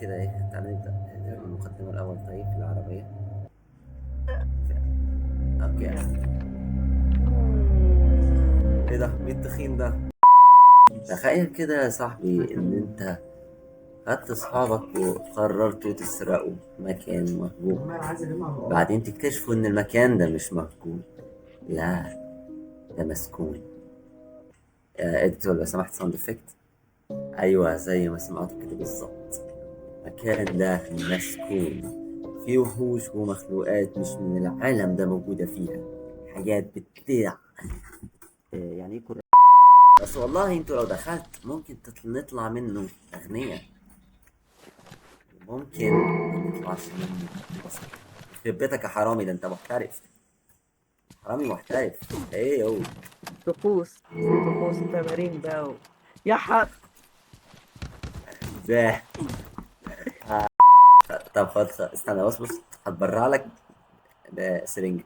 كده ايه، تعالى نبدأ المقدمة الأول. طيب في العربية. okay، ايه ده؟ مين التخين ده؟ تخيل كده يا صاحبي ان انت خدت اصحابك وقررتوا تسرقوا مكان مهجور، بعدين تكتشفوا ان المكان ده مش مهجور، لا ده مسكون. Editor لو سمحت sound effect. ايوه زي ما سمعت كده بالظبط، المكان ده مسكون، في وحوش ومخلوقات مش من العالم ده موجودة فيها، حاجات بتطلع. يعني ايه كرة؟ بس والله انتوا لو دخلت ممكن نطلع منه أغنياء، ممكن ما نطلعش منه أصلا. يخرب بيتك يا حرامي، ده انت محترف، حرامي محترف. ايه يو طقوس طقوس تمارين بقى يا حق ده. طب خد استنى بس، بص هتبرع لك بسرنجة.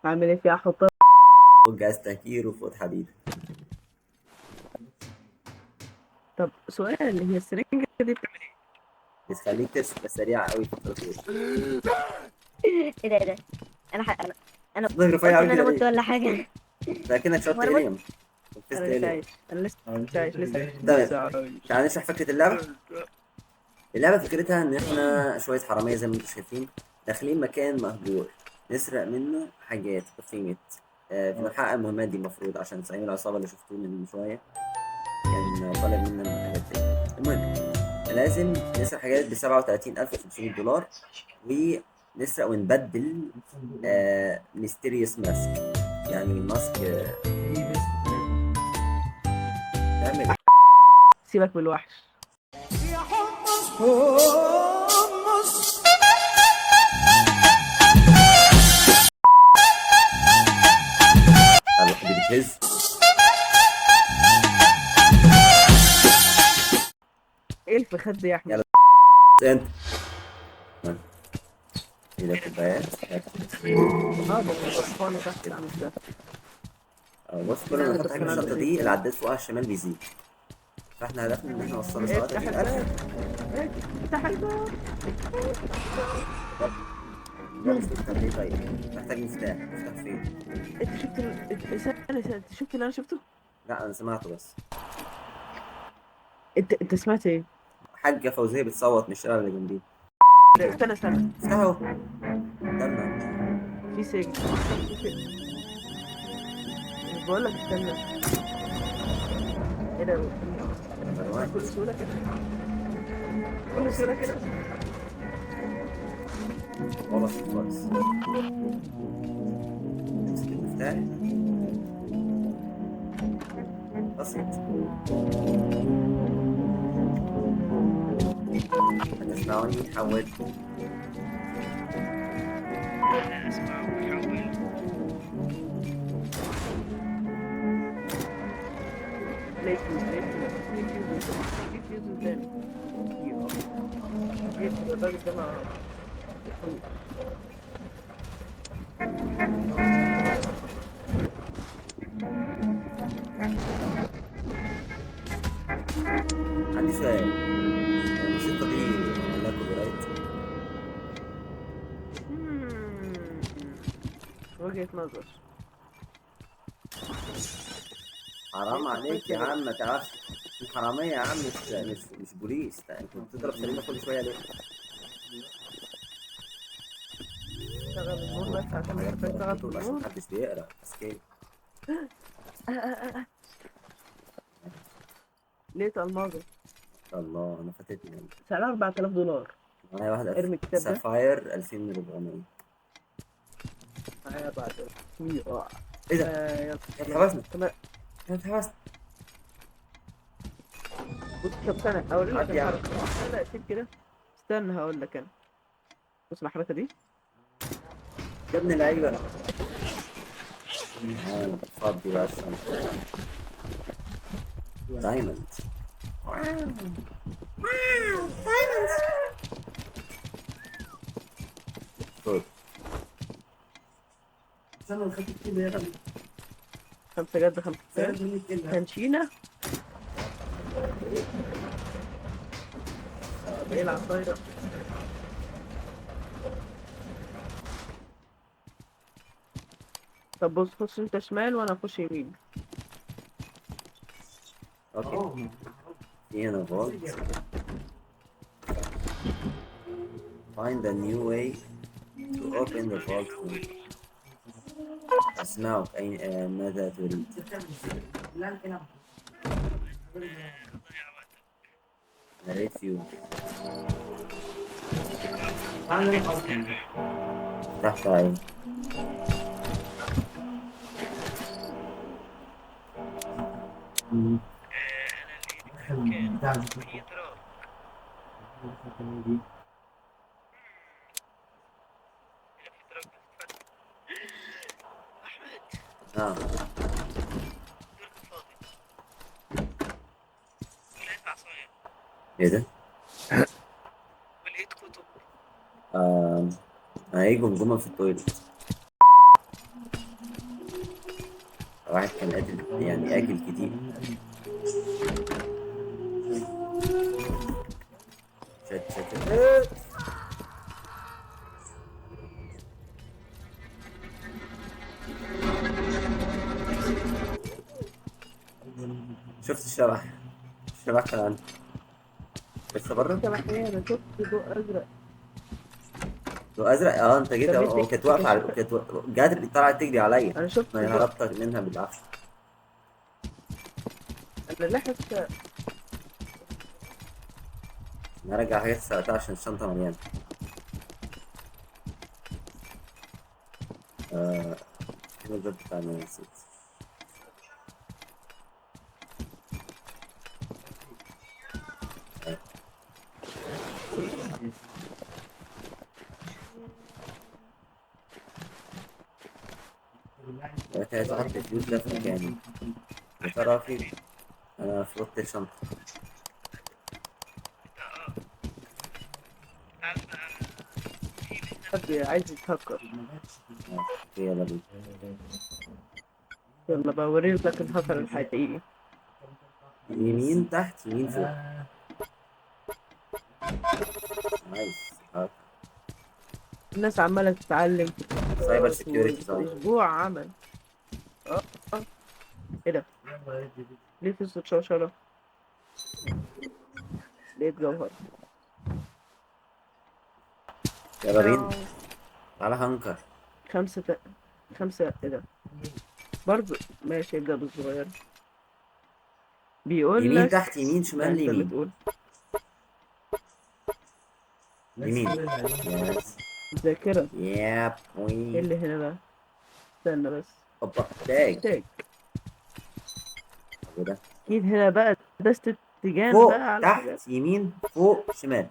عامل ايه فيها؟ احطها خد جهاز تهكير وخد حديد. طب سؤال، هي السرنجة دي بتعمل ايه؟ بتخليك تسرق سريعة قوي في التطوير. ايه ده؟ ايه ده؟ انا ظهر قلت رفيع ان قوي انا كده مت ليه؟ ولا حاجة. ده كأنك شربت هو أنا مت؟ هيليوم. نفست انا لسه هيليوم. عايش، انا لسه عايش، لسه تمام. لسه عايش. تعال نشرح فكرة اللعبة. اللعبة فكرتها إن إحنا شوية حرامية زي ما أنتم شايفين داخلين مكان مهجور، نسرق منه حاجات بقيمة. بنحقق المهمات دي المفروض، عشان زعيم العصابة اللي شفتوه من شوية كان طالب منا الحاجات دي. المهم لازم نسرق حاجات ب 37500 دولار، ونسرق ونبدل mysterious mask، يعني mask. تعمل سيبك من الوحش. يا حمص حمص. يلا حبيبي بتهز. ايه الفخاد دي يا احمد؟ يلا. انت ايه ده؟ كوبايات. اه ده الأطفال تحت عامل ده. بص كل ما نحط حاجة في الشنطة دي العداد فوق على الشمال بيزيد، فاحنا هدفنا ان احنا نوصل افتح 37000. الباب، افتح الباب. طب ليه طيب؟ محتاج مفتاح، مفتاح فين؟ انت شفت استنى، استنى، انت شفت اللي انا شفته؟ لا انا سمعته بس. انت سمعت ايه؟ حاجة فوزية بتصوت من الشارع اللي جنبي. لا، استنى استنى. افتحوا. استنى. في سجن، في سجن. مش بقول لك استنى. ايه ده؟ كل سهولة كده، كل سهولة كده. والله خالص. امسك المفتاح. بسيط. هتسمعوني حول. انا اسمع وحول. ليه فيوز؟ ليه فيوز؟ ليه فيوز؟ ليه فيوز قدامي؟ ايه الراجل ده؟ ما عندي سؤال، الموسيقى دي لها copyright؟ وجهة نظر. حرام عليك يا عم، ما تعرفش حرامية يا عم، مش بوليس. انت بتضرب سليمة كل شوية ليه؟ شغل النور بس عشان مش عارف اشتغل عشان النور. محدش بيقرا. escape. ليه الماظة؟ الله انا فاتتني. سعرها 4000 دولار. معايا واحدة ارمي الكتاب ده. sapphire 2400. معايا 4000. ايه ده؟ يلا. اتحبسنا. تمام. اتحبسنا. بص، طب استنى هقول لك عدي يا عم. الحركة. استنى سيب كده، استنى هقول لك انا. بص الحركة دي. يا ابن اللعيبة. اتفضي بقى الشنطة. diamond. wow diamond. خد. استنى خدت كده يا غبي. 5 جد، 5 جد. تنشينة. ايه العصاية؟ طب بص، خش انت شمال وانا اخش يمين. okay، في هنا vault. Find a new way to open the vault. أسمعك، أين ماذا تريد؟ Narrate you. تحت عين. آه. ايه ده؟ ولقيت كتب. انا جمجمة في ال toilet. واحد كان قاتل يعني، اكل كتير. shit shit. شفت الشبح؟ الشبح كان عندي لسه بره؟ شبح ايه؟ انا شفت ضوء ازرق. ضوء ازرق؟ اه انت جيت اهو. كانت واقفة على كانت جات طلعت تجري عليا. انا شفت، انا هربت منها بالعافية. انا لحقت. انا ارجع حاجات سرقتها عشان الشنطة مليانة. فين الباب بتاعنا؟ انا نسيت. دلوقتي عايز احط الفلوس ده في مكاني. يا ترى في؟ انا في اوضة الشنطة. حد عايز يتهكر. okay يلا بينا. يلا بقى اوريلك الهكر الحقيقي. يمين تحت، يمين فوق. nice. الناس عمالة تتعلم cyber security. اسبوع عمل. ايه ده؟ ليه في صوت شوشرة؟ لقيت جوهر. يلا بينا تعالى هنكر. خمسة خمسة. ايه ده؟ برضه ماشي. ابدأ بالصغير. بيقول يمين لك تحت، يمين شمال، انت يمين بتقول يمين. yes. ذاكرة. يا ايه boy. اللي هنا بقى؟ استنى بس. اوبا tag. tag. وده اكيد هنا بقى دست تيجان فوق بقى على حاجات. تحت يمين فوق شمال.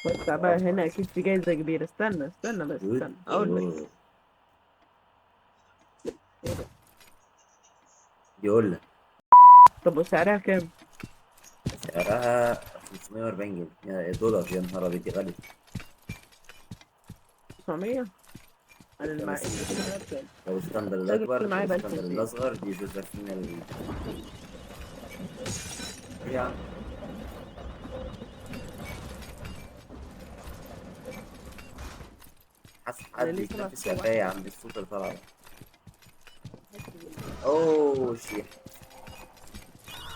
وسع بقى، هنا اكيد في جايزة كبيرة. استنى استنى بس، استنى اقول لك. ايه ده؟ بيقول لك. طب وسعرها كام؟ سعرها 540 جنيه دولار. يا نهار ابيض دي غالية. 900؟ انا اللي معايا لو standard الراجل الاكبر، اللي معايا لو بألف standard ومتين. الاصغر، دي جوزفين ال يا حاسس حد أنا لسه بيتنفس مع- يا فاية عند الصوت اللي طالع ده. اوه شيح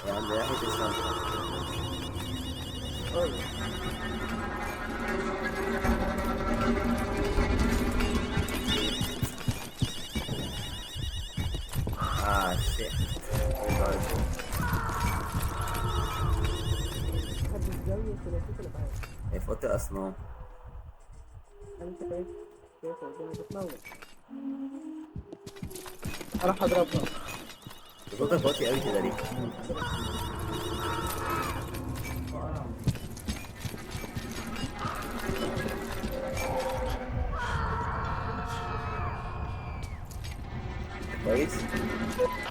يا عند ناحية الشنطة. اه شيح. هي في اوضة الأصنام. اروح اضربها. صوتك واطي قوي كده ليه؟ انت كويس؟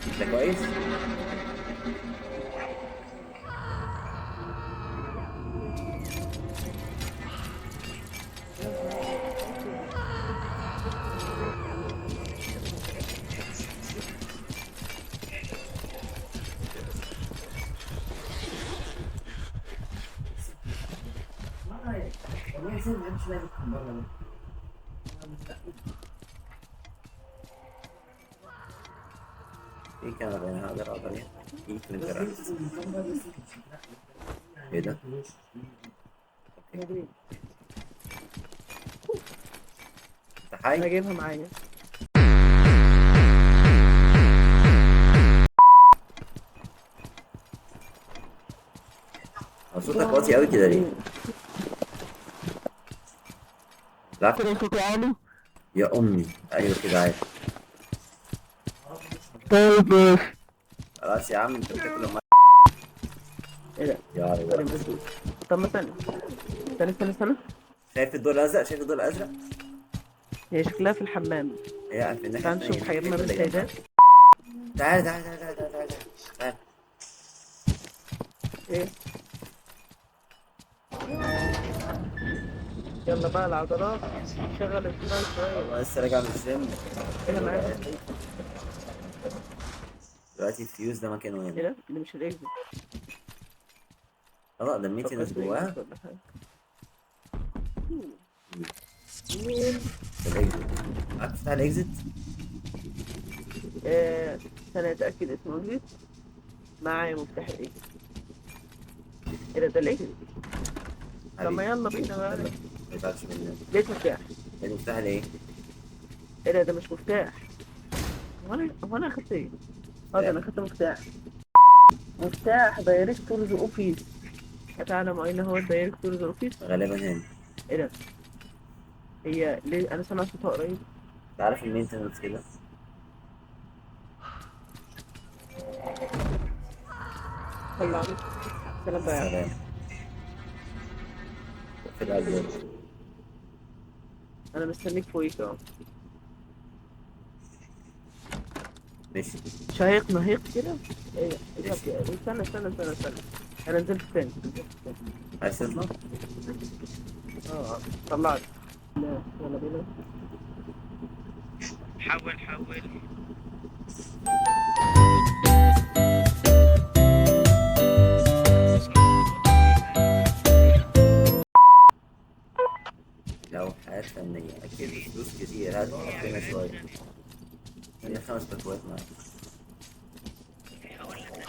انت كويس؟ في كاميرا هنا هقدر اقعد عليها. في printer. ايه ده؟ okay. انت انا حي؟ جايبها معايا. هو صوتك واطي قوي كده ليه؟ لا كده صوتي عالي. يا امي، ايوه كده عادي. طيب ماشي. خلاص يا عم، انت بتاكل ما ايه ده؟ يا sorry رب. بس. طب ما استنى استنى استنى استنى. شايف الدور الازرق؟ شايف الدور الازرق؟ هي شكلها في الحمام. هي في الناحية تعال التانية. نشوف حمام السيدات. تعالى تعالى تعالى تعالى تعالى تعالى. ايه؟ يلا بقى العضلات، شغل الدماغ شوية. والله لسه راجع من الجيم. ايه ده معايا؟ دلوقتي الفيوز ده مكانه ايه هنا. ده؟ ده مش ال exit. اه ده ال maintenance جواها. ولا حاجة. ده ال exit. عارف بتاع ال exit؟ استنى اتأكد اسمه exit. معايا مفتاح ال exit. ايه ده؟ ده ال exit. طب ما حبيبي يلا بينا بقى. يلا، ما يزعلش مننا. لقيت مفتاح. ده المفتاح الايه؟ ايه ده؟ ده مش مفتاح. هو انا اخدت ايه؟ اه ده انا اخدت مفتاح. مفتاح director's office. تعالى اين هو ال director's office؟ غالبا هنا. ايه ده؟ هي ليه انا سامع صوتها قريب؟ انت عارف ال maintenance كده؟ طلعني. سلام بقى يا عم. سلام. في الأبيض. انا مستنيك فوقيك اهو. ماشي. شهيق نهيق كده. ايه ده؟ إيه ده؟ استنى استنى استنى استنى، انا نزلت تاني، نزلت تاني. عايز تطلع؟ اه طلعت. لا يلا بينا. حول حول. لوحات فنية أكيد فلوس كتير. هات لنا شوية. خلينا 5 باكوات معاك. هقول لك.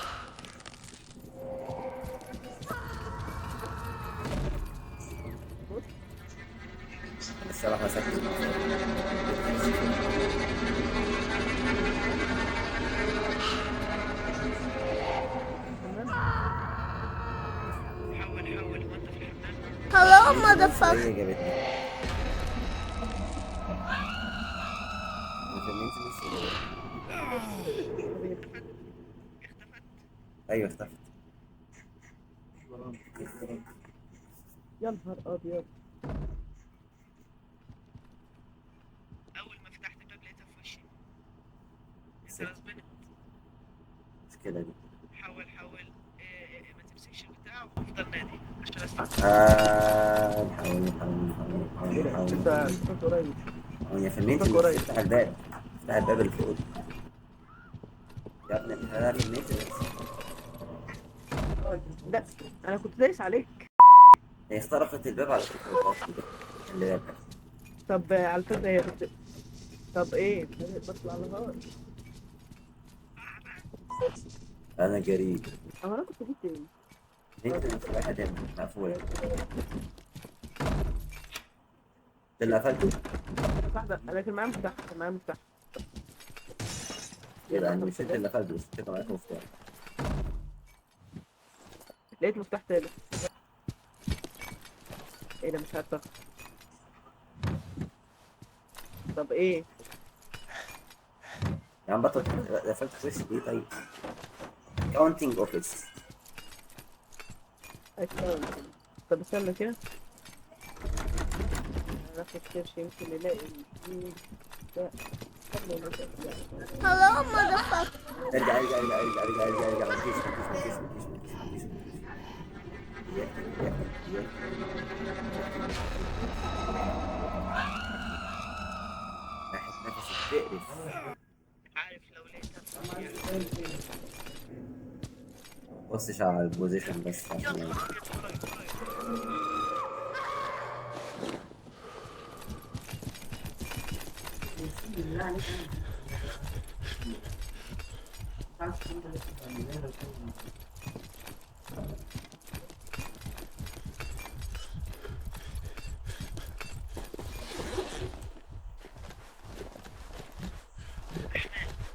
أنا الصراحة مسكت. حول حول، هو انت في الحمام؟ Hello, motherfucker. هي جابتني. أنا في ال maintenance ولا إيه؟ اختفت. أيوه اختفت. يا نهار ابيض. اول ما فتحت الباب لقيتها في وشي. خلاص بنت. المشكلة دي. حول حول. إيه، ما تمسكش البتاع وافضل نادي عشان استنى. نحاول نحاول نحاول ايه ده؟ نحاول انت نحاول. صوت قريب. هو في ال maintenance. قريب. افتح الباب، افتح الباب اللي فوق يا ابن الحلال. في ال maintenance. لا انا كنت دايس عليك. هي اخترقت الباب على فكرة. خلي بالك. طب على فكرة هي كنت. طب ايه؟ بطلع لها. أنا جريء. هو انا كنت جبت ايه؟ maintenance واحد هنا مقفولة. ده اللي قفلته؟ واحدة انا كان معايا مفتاح، كان معايا مفتاح. ايه ده؟ انا مش انت اللي قفلته، بس انت كان معاك مفتاح. لقيت مفتاح تالت. ايه ده؟ مش عارفة. طب ايه؟ يا عم بطل، قفلت في وشي ليه طيب؟ accounting office. طب استنى كده، ناخد search يمكن نلاقي. لا. Hello, motherfucker. ارجع ارجع ارجع ارجع ارجع ارجع ارجع. مفيش مفيش مفيش مفيش مفيش مفيش مفيش. يا يا يا ريحة نفسك تقرف. عارف لو لقيتها في وشي. بصش على ال position بس عشان يلا وراي وراي. احمد،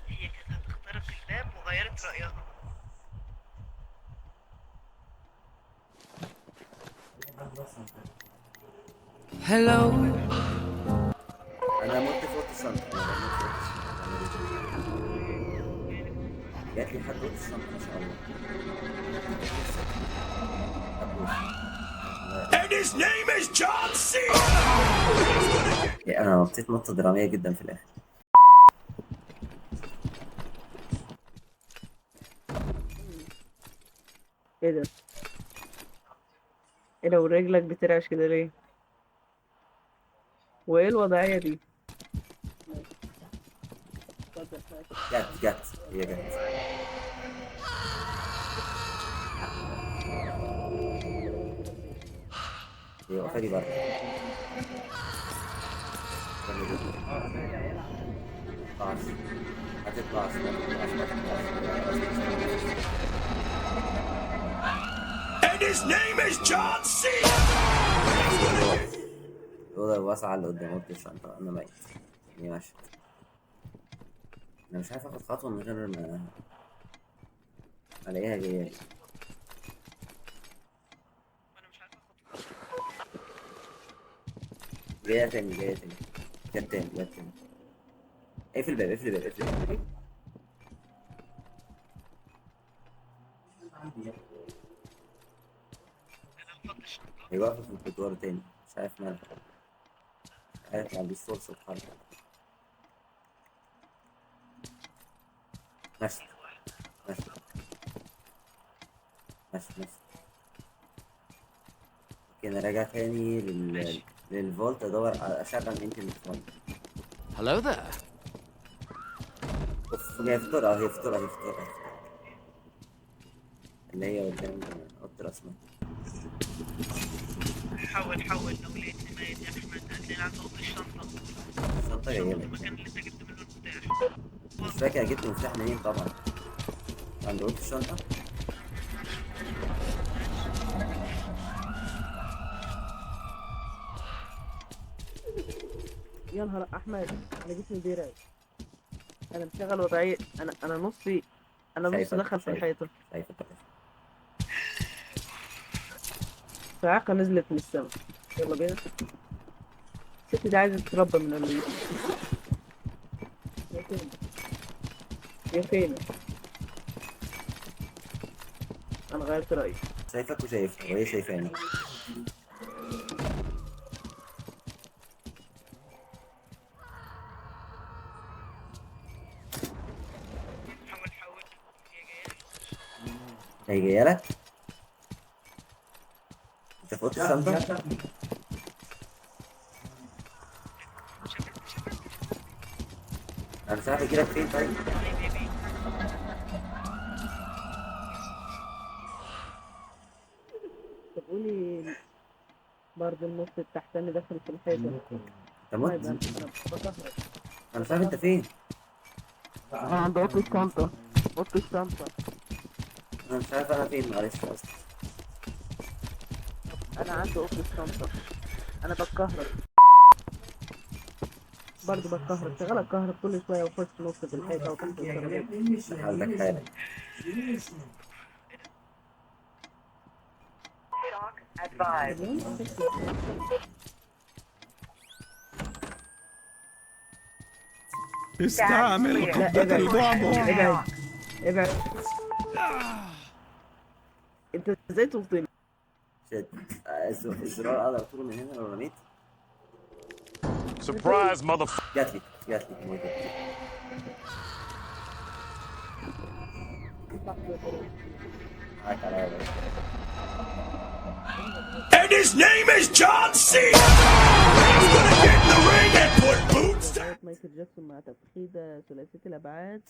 هي كانت هتخترق الباب وغيرت رأيها. Hello. انا مت في اوضة الشنطة، انا بموت في اوضة الشنطه. جات لي لحد اوضة الشنطة ما شاء الله. And his name is John C. انا نطيت نطه درامية جدا في الاخر. ايه ده؟ ايه ده ورجلك بترعش كده ليه؟ وايه الوضعية دي؟ جت جت هي جت. هي واقفة لي بره. ما تطلعش ما تطلعش ما تطلعش ما تطلعش. And his name is John C. الأوضة الواسعة اللي قدام أوضة الشنطة. أنا ميت. هي مشت. أنا مش عارف آخد خطوة من غير ما ألاقيها جاية لي. وانا مش عارفه اخد خطوة. جاية تاني، جاية تاني، جت تاني، جت تاني. اقفل الباب، اقفل الباب، اقفل الباب. انا هفضي الشنطة. هي واقفة في الجدار تاني، مش عارف مالها. مش عارف، ما عنديش فرصة أتحرك. مشت مشت مشت مشت. okay، انا راجع تاني لل vault ادور اشغل maintenance 1. Hello there. اوف، هي في الطرقة، هي في الطرقة، هي في الطرقة اللي هي قدام اوضة الرسمة. حاول حاول، لو لقيتني ميت يا احمد هتلاقيني عند اوضة الشنطة. الشنطة جاية الشنطة لك. المكان اللي انت جبت منه المفتاح. مش فاكر جبت المفتاح منين طبعا. عند اوضة الشنطة. يا نهار احمد، انا جسمي بيرعش. انا مشغل وضعية، انا نصي، انا نص شايفك، دخل في شايفك. الحيطة. شايفك. صاعقة نزلت من السماء. يلا بينا. الست دي عايزة تتربى من اللي يا فين، يا فين. انا غيرت رأيي. شايفك وشايفها وهي شايفاني. حاول حاول، هي جاية لي. هي جاية لك؟ انت في اوضة الشنطة؟ شافت شافت. انا مش عارف اجيلك فين. طيب طيب يا بيه. طب قولي برضه النص التحتاني دخل في الحيطة. انت مت؟ طيب انا بكهرب. انا مش عارف انت فين. انا عند اوضة الشنطة، اوضة الشنطة. انا مش عارف انا فين، معلش اصلا. انا عند اوضة الشنطة. انا بتكهرب برضه، بتكهرب، شغالة اتكهرب كل شوية واخش نص في الحيطة وتحت الترابيزة. حالتك حالة. استعمل لا قبضة ابعد البعبع. ابعد ابعد. انت ازاي تلطني؟ shit. الزرار اقدر اطوله من هنا لو رميت. Surprise, motherfucker. جات لي، جات لي، موت. معاك عليا بقى. And his name is John C. He's gonna get in the ring and put boots to مايكل جاكسون مع تفخيدة ثلاثية الأبعاد.